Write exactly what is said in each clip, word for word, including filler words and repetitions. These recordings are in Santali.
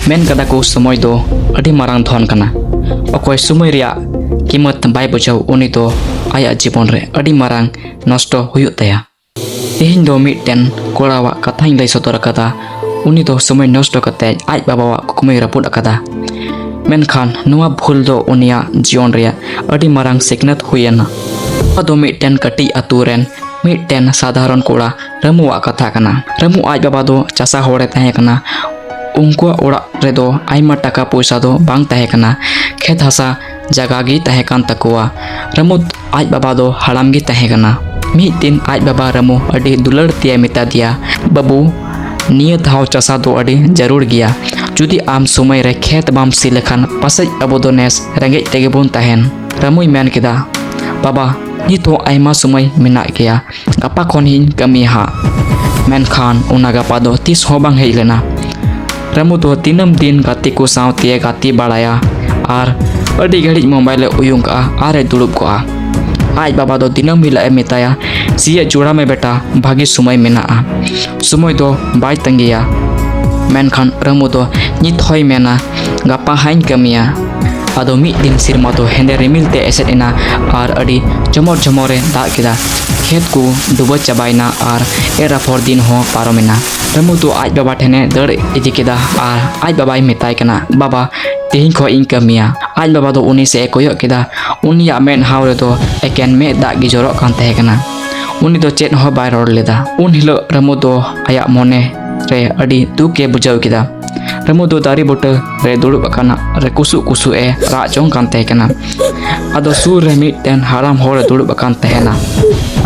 ᱢᱮᱱ ᱠᱟᱫᱟ ᱠᱚ ᱥᱚᱢᱚᱭ ᱫᱚ ᱟᱹᱰᱤ ᱢᱟᱨᱟᱝ ᱫᱷᱚᱱ ᱠᱟᱱᱟ᱾ ᱚᱠᱚᱭ ᱥᱚᱢᱚᱭ ᱨᱮᱭᱟᱜ ᱠᱤᱢᱚᱛ ᱵᱟᱭ ᱵᱩᱡᱷᱟᱹᱣ, ᱩᱱᱤ ᱫᱚ ᱟᱭᱟᱜ ᱡᱤᱵᱚᱱ ᱨᱮ ᱟᱹᱰᱤ ᱢᱟᱨᱟᱝ ᱱᱚᱥᱴᱚ ᱦᱩᱭᱩᱜ ᱛᱟᱭᱟ᱾ ᱛᱮᱦᱮᱧ ᱫᱚ ᱢᱤᱫᱴᱮᱱ ᱠᱚᱲᱟᱣᱟᱜ ᱠᱟᱛᱷᱟᱧ ᱞᱟᱹᱭ ᱥᱚᱫᱚᱨ ᱟᱠᱟᱫᱟ᱾ ᱩᱱᱤ ᱫᱚ ᱥᱚᱢᱚᱭ ᱱᱚᱥᱴᱚ ᱠᱟᱛᱮ ᱟᱡ ᱵᱟᱵᱟᱣᱟᱜ ᱠᱩᱠᱢᱩᱭ ᱨᱟᱹᱯᱩᱫ ᱟᱠᱟᱫᱟ᱾ ᱢᱮᱱᱠᱷᱟᱱ ᱱᱚᱣᱟ ᱵᱷᱩᱞ ᱫᱚ ᱩᱱᱤᱭᱟᱜ ᱡᱤᱭᱚᱱ ᱨᱮᱭᱟᱜ ᱟᱹᱰᱤ ᱢᱟᱨᱟᱝ ᱥᱤᱠᱷᱱᱟᱹᱛ ᱦᱩᱭ ᱮᱱᱟ᱾ ᱱᱚᱣᱟ ᱫᱚ ᱢᱤᱫᱴᱮᱱ ᱠᱟᱹᱴᱤᱡ ᱟᱛᱳ ᱨᱮᱱ ᱢᱤᱫᱴᱮᱱ ᱥᱟᱫᱷᱟᱨᱚᱱ ᱠᱚᱲᱟ ᱨᱟᱹᱢᱩᱣᱟᱜ ᱠᱟᱛᱷᱟ ᱠᱟᱱᱟ᱾ ᱨᱟᱹᱢᱩ ᱟᱡ ᱵᱟᱵᱟ ᱫᱚ ᱪᱟᱥᱟ ᱦᱚᱲᱮ ᱛᱟᱦᱮᱸ ᱠᱟᱱᱟ᱾ ᱩᱱᱠᱩᱣᱟᱜ ᱚᱲᱟᱜ ᱨᱮᱫᱚ ᱟᱭᱢᱟ ᱴᱟᱠᱟ ᱯᱚᱭᱥᱟ ᱫᱚ ᱵᱟᱝ ᱛᱟᱦᱮᱸ ᱠᱟᱱᱟ᱾ ᱠᱷᱮᱛ ᱦᱟᱥᱟ ᱡᱟᱭᱜᱟ ᱜᱮ ᱛᱟᱦᱮᱸ ᱠᱟᱱ ᱛᱟᱠᱚᱣᱟ᱾ ᱨᱟᱹᱢᱩ ᱟᱡ ᱵᱟᱵᱟ ᱫᱚ ᱦᱟᱲᱟᱢ ᱜᱮ ᱛᱟᱦᱮᱸ ᱠᱟᱱᱟ᱾ ᱢᱤᱫ ᱫᱤᱱ ᱟᱡ ᱵᱟᱵᱟ ᱨᱟᱹᱢᱩ ᱟᱹᱰᱤ ᱫᱩᱞᱟᱹᱲ ᱛᱮᱭ ᱢᱮᱛᱟ ᱫᱮᱭᱟ, "ᱵᱟᱹᱵᱩ, ᱱᱤᱭᱟᱹ ᱫᱷᱟᱣ ᱪᱟᱥᱟ ᱫᱚ ᱟᱹᱰᱤ ᱡᱟᱹᱨᱩᱲ ᱜᱮᱭᱟ᱾ ᱡᱩᱫᱤ ᱟᱢ ᱥᱚᱢᱚᱭ ᱨᱮ ᱠᱷᱮᱛ ᱵᱟᱢ ᱥᱤ ᱞᱮᱠᱷᱟᱱ, ᱯᱟᱥᱮᱡ ᱟᱵᱚ ᱫᱚ ᱱᱮᱥ ᱨᱮᱸᱜᱮᱡ ᱛᱮᱜᱮ ᱵᱚᱱ ᱛᱟᱦᱮᱱ᱾" ᱨᱟᱹᱢᱩᱭ ᱢᱮᱱ ᱠᱮᱫᱟ, "ᱵᱟᱵᱟ, ᱱᱤᱛ ᱦᱚᱸ ᱟᱭᱢᱟ ᱥᱚᱢᱚᱭ ᱢᱮᱱᱟᱜ ᱜᱮᱭᱟ, ᱜᱟᱯᱟ ᱠᱷᱚᱱ ᱦᱚᱸᱧ ᱠᱟᱹᱢᱤᱭᱟ ᱦᱟᱸᱜ᱾" ᱢᱮᱱᱠᱷᱟᱱ ᱚᱱᱟ ᱜᱟᱯᱟ ᱫᱚ ᱛᱤᱥ ᱦᱚᱸ ᱵᱟᱝ ᱦᱮᱡ ᱞᱮᱱᱟ᱾ ᱨᱟᱹᱢᱩ ᱫᱚ ᱫᱤᱱᱟᱹᱢ ᱫᱤᱱ ᱜᱟᱛᱮ ᱠᱚ ᱥᱟᱶᱛᱮ ᱜᱟᱛᱮ ᱵᱟᱲᱟᱭᱟ ᱟᱨ ᱟᱹᱰᱤ ᱜᱷᱟᱹᱲᱤᱡ ᱢᱳᱵᱟᱭᱤᱞ ᱮ ᱩᱭᱩᱝ ᱠᱟᱜᱼᱟ ᱟᱨ ᱮ ᱫᱩᱲᱩᱵ ᱠᱚᱜᱼᱟ᱾ ᱟᱡ ᱵᱟᱵᱟ ᱫᱚ ᱫᱤᱱᱟᱹᱢ ᱦᱤᱞᱳᱜ ᱮ ᱢᱮᱛᱟᱭᱟ, "ᱥᱤᱭᱳᱜ ᱡᱚᱲᱟᱣ ᱢᱮ ᱵᱮᱴᱟ, ᱵᱷᱟᱹᱜᱤ ᱥᱚᱢᱚᱭ ᱢᱮᱱᱟᱜᱼᱟ᱾" ᱥᱚᱢᱚᱭ ᱫᱚ ᱵᱟᱭ ᱛᱟᱺᱜᱤᱭᱟ᱾ ᱢᱮᱱᱠᱷᱟᱱ ᱨᱟᱹᱢᱩ ᱫᱚ ᱱᱤᱛ ᱦᱚᱸᱭ ᱢᱮᱱᱟ, "ᱜᱟᱯᱟ ᱦᱟᱸᱜ ᱤᱧ ᱠᱟᱹᱢᱤᱭᱟ᱾" ᱟᱫᱚ ᱢᱤᱫ ᱫᱤᱱ ᱥᱮᱨᱢᱟ ᱫᱚ ᱦᱮᱸᱫᱮ ᱨᱤᱢᱤᱞ ᱛᱮ ᱮᱥᱮᱫ ᱮᱱᱟ ᱟᱨ ᱟᱹᱰᱤ ᱡᱷᱚᱢᱚᱨ ᱡᱷᱚᱢᱚᱨ ᱮ ᱫᱟᱜ ᱠᱮᱫᱟ᱾ ᱠᱷᱮᱛ ᱠᱚ ᱰᱩᱵᱟᱹ ᱪᱟᱵᱟᱭᱮᱱᱟ ᱟᱨ ᱮᱨ ᱟᱯᱷᱚᱨ ᱫᱤᱱ ᱦᱚᱸ ᱯᱟᱨᱚᱢᱮᱱᱟ᱾ ᱨᱟᱹᱢᱩ ᱫᱚ ᱟᱡ ᱵᱟᱵᱟ ᱴᱷᱮᱱᱮ ᱫᱟᱹᱲ ᱤᱫᱤ ᱠᱮᱫᱟ ᱟᱨ ᱟᱡ ᱵᱟᱵᱟᱭ ᱢᱮᱛᱟᱭ ᱠᱟᱱᱟ, "ᱵᱟᱵᱟ, ᱛᱮᱦᱮᱧ ᱠᱷᱚᱱ ᱤᱧ ᱠᱟᱹᱢᱤᱭᱟ᱾" ᱟᱡ ᱵᱟᱵᱟ ᱫᱚ ᱩᱱᱤ ᱥᱮᱫ ᱮ ᱠᱚᱭᱚᱜ ᱠᱮᱫᱟ᱾ ᱩᱱᱤᱭᱟᱜ ᱢᱮᱫᱦᱟᱣ ᱨᱮᱫᱚ ᱮᱠᱮᱱ ᱢᱮᱫ ᱫᱟᱜ ᱜᱮ ᱡᱚᱨᱚᱜ ᱠᱟᱱ ᱛᱟᱦᱮᱸ ᱠᱟᱱᱟ᱾ ᱩᱱᱤ ᱫᱚ ᱪᱮᱫ ᱦᱚᱸ ᱵᱟᱭ ᱨᱚᱲ ᱞᱮᱫᱟ᱾ ᱩᱱ ᱦᱤᱞᱳᱜ ᱨᱟᱹᱢᱩ ᱫᱚ ᱟᱭᱟᱜ ᱢᱚᱱᱮ ᱨᱮ ᱟᱹᱰᱤ ᱫᱩᱠ ᱮ ᱵᱩᱡᱷᱟᱹᱣ ᱠᱮᱫᱟ᱾ ᱨᱟᱹᱢᱩ ᱫᱚ ᱫᱟᱨᱮ ᱵᱩᱴᱟᱹ ᱨᱮ ᱫᱩᱲᱩᱵ ᱟᱠᱟᱱᱟ ᱨᱮ ᱠᱩᱥᱩᱜ ᱠᱩᱥᱩᱜ ᱮ ᱨᱟᱜ ᱡᱚᱝ ᱠᱟᱱ ᱛᱟᱦᱮᱸ ᱠᱟᱱᱟ᱾ ᱟᱫᱚ ᱥᱩᱨ ᱨᱮ ᱢᱤᱫᱴᱮᱱ ᱦᱟᱲᱟᱢ ᱦᱚᱲ ᱮ ᱫᱩᱲᱩᱵ ᱟᱠᱟᱱ ᱛᱟᱦᱮᱱᱟ᱾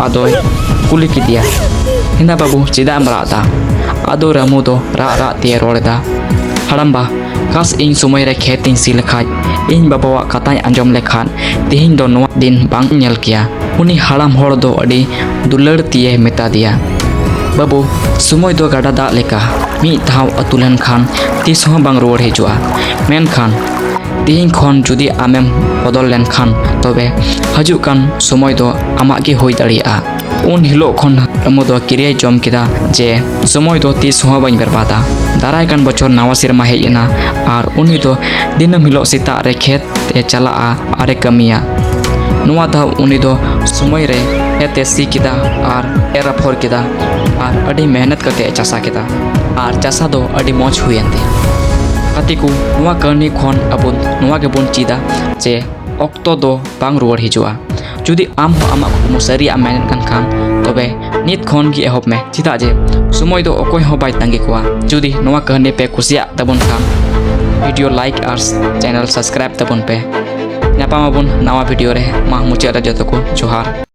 ᱟᱫᱚᱭ ᱠᱩᱞᱤ ᱠᱮᱫᱮᱭᱟ, "ᱦᱮᱸᱫᱟ ᱵᱟᱹᱵᱩ, ᱪᱮᱫᱟᱜ ᱮᱢ ᱨᱟᱜ ᱮᱫᱟ?" ᱟᱫᱚ ᱨᱟᱹᱢᱩ ᱫᱚ ᱨᱟᱜ ᱨᱟᱜ ᱛᱮᱭ ᱨᱚᱲ ᱮᱫᱟ, "ᱦᱟᱲᱟᱢᱵᱟ, ᱠᱟᱥ ᱤᱧ ᱥᱚᱢᱚᱭ ᱨᱮ ᱠᱷᱮᱛ ᱤᱧ ᱥᱤ ᱞᱮᱠᱷᱟᱡ, ᱤᱧ ᱵᱟᱵᱟᱣᱟᱜ ᱠᱟᱛᱷᱟᱧ ᱟᱸᱡᱚᱢ ᱞᱮᱠᱷᱟᱱ, ᱛᱮᱦᱮᱧ ᱫᱚ ᱱᱚᱣᱟ ᱫᱤᱱ ᱵᱟᱝ ᱧᱮᱞ ᱠᱮᱭᱟ᱾" ᱩᱱᱤ ᱦᱟᱲᱟᱢ ᱦᱚᱲ ᱫᱚ ᱟᱹᱰᱤ ᱫᱩᱞᱟᱹᱲ ᱛᱮᱭᱮ ᱢᱮᱛᱟ ᱫᱮᱭᱟ, "ᱵᱟᱹᱵᱩ, ᱥᱚᱢᱚᱭ ᱫᱚ ᱜᱟᱰᱟ ᱫᱟᱜ ᱞᱮᱠᱟ, ᱢᱤᱫ ᱫᱷᱟᱣ ᱟᱹᱛᱩ ᱞᱮᱱᱠᱷᱟᱱ ᱛᱤᱥ ᱦᱚᱸ ᱵᱟᱝ ᱨᱩᱣᱟᱹᱲ ᱦᱤᱡᱩᱜᱼᱟ᱾ ᱢᱮᱱᱠᱷᱟᱱ ᱛᱮᱦᱮᱧ ᱠᱷᱚᱱ ᱡᱩᱫᱤ ᱟᱢᱮᱢ ᱵᱚᱫᱚᱞ ᱞᱮᱱᱠᱷᱟᱱ, ᱛᱚᱵᱮ ᱦᱤᱡᱩᱜ ᱠᱟᱱ ᱥᱚᱢᱚᱭ ᱫᱚ ᱟᱢᱟᱜ ᱜᱮ ᱦᱩᱭ ᱫᱟᱲᱮᱭᱟᱜᱼᱟ᱾" ᱩᱱ ᱦᱤᱞᱳᱜ ᱠᱷᱚᱱ ᱨᱟᱢᱩ ᱫᱚ ᱠᱤᱨᱭᱟᱹᱭ ᱡᱚᱢ ᱠᱮᱫᱟ ᱡᱮ ᱥᱚᱢᱚᱭ ᱫᱚ ᱛᱤᱥ ᱦᱚᱸ ᱵᱟᱹᱧ ᱵᱮᱨᱵᱟᱫᱟ᱾ ᱫᱟᱨᱟᱭ ᱠᱟᱱ ᱵᱚᱪᱷᱚᱨ ᱱᱟᱣᱟ ᱥᱮᱨᱢᱟ ᱦᱮᱡ ᱮᱱᱟ ᱟᱨ ᱩᱱᱤ ᱫᱚ ᱫᱤᱱᱟᱹᱢ ᱦᱤᱞᱳᱜ ᱥᱮᱛᱟᱜ ᱨᱮ ᱠᱷᱮᱛ ᱮ ᱪᱟᱞᱟᱜᱼᱟ ᱟᱨ ᱮ ᱠᱟᱹᱢᱤᱭᱟ᱾ ᱱᱚᱣᱟ ᱫᱷᱟᱣ ᱩᱱᱤ ᱫᱚ ᱥᱚᱢᱚᱭ ᱨᱮ ᱠᱷᱮᱛ ᱮ ᱥᱤ ᱠᱮᱫᱟ ᱟᱨ ᱮᱨ ᱟᱯᱷᱚᱨ ᱠᱮᱫᱟ ᱟᱨ ᱟᱹᱰᱤ ᱢᱮᱦᱱᱚᱛ ᱠᱟᱛᱮ ᱮ ᱪᱟᱥᱟ ᱠᱮᱫᱟ ᱟᱨ ᱪᱟᱥᱟ ᱫᱚ ᱟᱹᱰᱤ ᱢᱚᱡᱽ ᱦᱩᱭᱮᱱ ᱛᱟᱭᱟ᱾ ᱜᱟᱛᱮ ᱠᱚ, ᱱᱚᱣᱟ ᱠᱟᱹᱦᱱᱤ ᱠᱷᱚᱱ ᱟᱵᱚ ᱱᱚᱣᱟ ᱜᱮᱵᱚᱱ ᱪᱮᱫᱟ ᱡᱮ ᱚᱠᱛᱚ ᱫᱚ ᱵᱟᱝ ᱨᱩᱣᱟᱹᱲ ᱦᱤᱡᱩᱜᱼᱟ᱾ ᱡᱩᱫᱤ ᱟᱢ ᱦᱚᱸ ᱟᱢᱟᱜ ᱠᱩᱠᱢᱩ ᱥᱟᱹᱨᱤᱭᱟᱜ ᱮᱢ ᱢᱮᱱᱮᱫ ᱠᱟᱱ ᱠᱷᱟᱱ, ᱛᱚᱵᱮ ᱱᱤᱛ ᱠᱷᱚᱱ ᱜᱮ ᱮᱦᱚᱵ ᱢᱮ, ᱪᱮᱫᱟᱜ ᱡᱮ ᱥᱚᱢᱚᱭ ᱫᱚ ᱚᱠᱚᱭ ᱦᱚᱸ ᱵᱟᱭ ᱛᱟᱺᱜᱤ ᱠᱚᱣᱟ᱾ ᱡᱩᱫᱤ ᱱᱚᱣᱟ ᱠᱟᱹᱦᱱᱤ ᱯᱮ ᱠᱩᱥᱤᱭᱟᱜ ᱛᱟᱵᱚᱱ ᱠᱷᱟᱱ, video like ᱟᱨ channel subscribe ᱛᱟᱵᱚᱱ ᱯᱮ᱾ ᱧᱟᱯᱟᱢ ᱟᱵᱚᱱ ᱱᱟᱣᱟ video ᱨᱮ᱾ ᱢᱟ ᱢᱩᱪᱟᱹᱫ ᱨᱮ ᱡᱚᱛᱚ ᱠᱚ ᱡᱚᱦᱟᱨ᱾